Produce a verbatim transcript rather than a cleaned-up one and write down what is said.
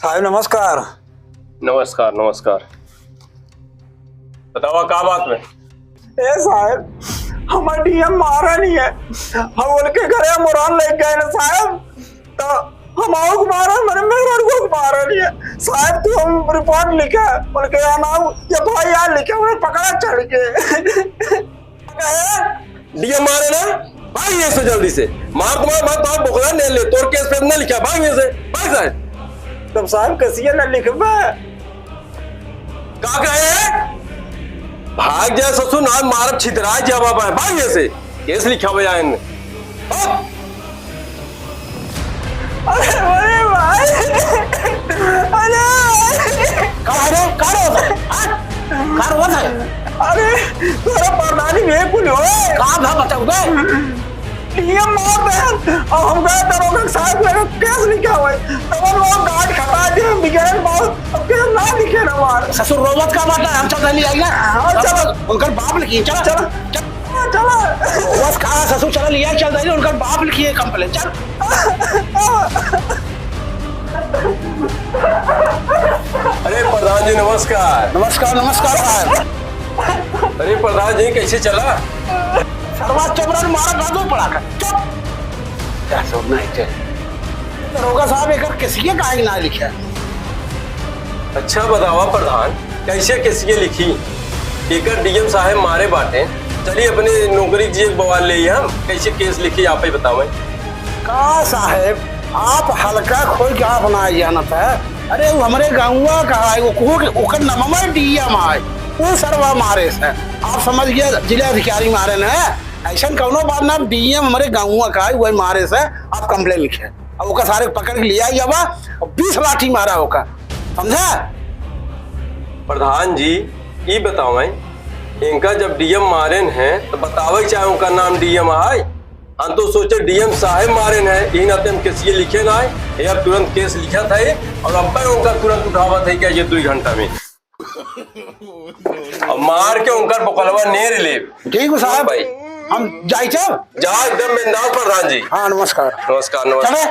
साहेब, नमस्कार। नमस्कार, नमस्कार। बतावा, का बात बा? ए साहेब, हमार डीएम मारा नहीं है। हम उनके घरे मुरान लेके गए ना साहेब, तो हम आओ को मारा, मेरे मेहरारू को मारा नहीं है। साहेब, तू हम रिपोर्ट लिखा, उनके यहाँ नाम एफआईआर लिखा, उन्हें पकड़ा चढ़ के। डीएम मारे ना, भाग यहाँ से जल्दी से। मार तो मार, मार तो बोकला नहीं ले, तोर केस पे नहीं लिखा, भाग यहाँ से, भाग साहेब। तब साहेब कसिया ना लिखबे। का कहे? भाग जा ससुर, ना मारब छितरा जा बाबा, भाग यहाँ से। केस लिखा हुआ है इनमें। भाग। अरे, अरे भाई, अरे। का रे, का रे होता है? हाँ? का रे होता है? अरे, तोरा प्रधानी में कुल होए। का भा बताऊ बे? डीएम मार दे। अब हम गए दरोगा साहब लगे केस लिखा हुआ है। तब हम लोग गार्ड खटा दिए, हम बिगड़े बहुत। अब केस ना लिखे ना मार। ससुर रोवत का बात है, हम चल रही आई ना। हाँ, चलो। उनकर बाप लिखी, चलो। चलो। चलो। बस कहा ससुर चला लिया, चल रही उनकर बाप लिखिए कंप्लेन, चल। अरे प्रधान जी नमस्कार। नमस्कार, नमस्कार साहब। अरे प्रधान जी कैसे चला? सरवा चबरन मारा ना दो पड़ा कर। चुप। क्या सब नहीं चल। दरोगा साहब एकर केसिए काहे ना लिखे? अच्छा बतावा प्रधान, कैसे केसिए लिखी? एकर डीएम साहेब मारे बाटे। चली अपने नौकरी जी एक बवाल ले हम, कैसे केस लिखी आप ही बतावे। का साहेब, आप हल्का खोल के आप ना जानत है। अरे वो हमरे गाँवा का है, वो कुहो के, ओकर नमवा डीएम आए, वो सरवा मारे से। आप समझ गया जिला अधिकारी मारे न, ऐसा कौनो बात ना, डीएम हमरे गाँवा का है, वही मारे से आप कंप्लेन लिखे। अब ओकर सारे पकड़ के लिया जावा, और बीस लाठी मारा ओकर, समझा? प्रधान जी, ई बतावें, इनका जब डीएम मारेन हैं, तो बतावे के चाहे उनका नाम डीएम आए। हम तो सोचे डीएम साहेब मारेन हैं, ई नाते हम केसिए लिखे ना आए। ये अब तुरंत केस लिखत है और अब उनका तुरंत उठावत है क्या ये दो घंटा में। अब मार के उनकर बकलवा नेर ले। ठीक है साहब, भाई। हम जाई चल। जा एकदम बिंदास प्रधान जी। हाँ, नमस्कार। नमस्कार, नमस्कार। चले।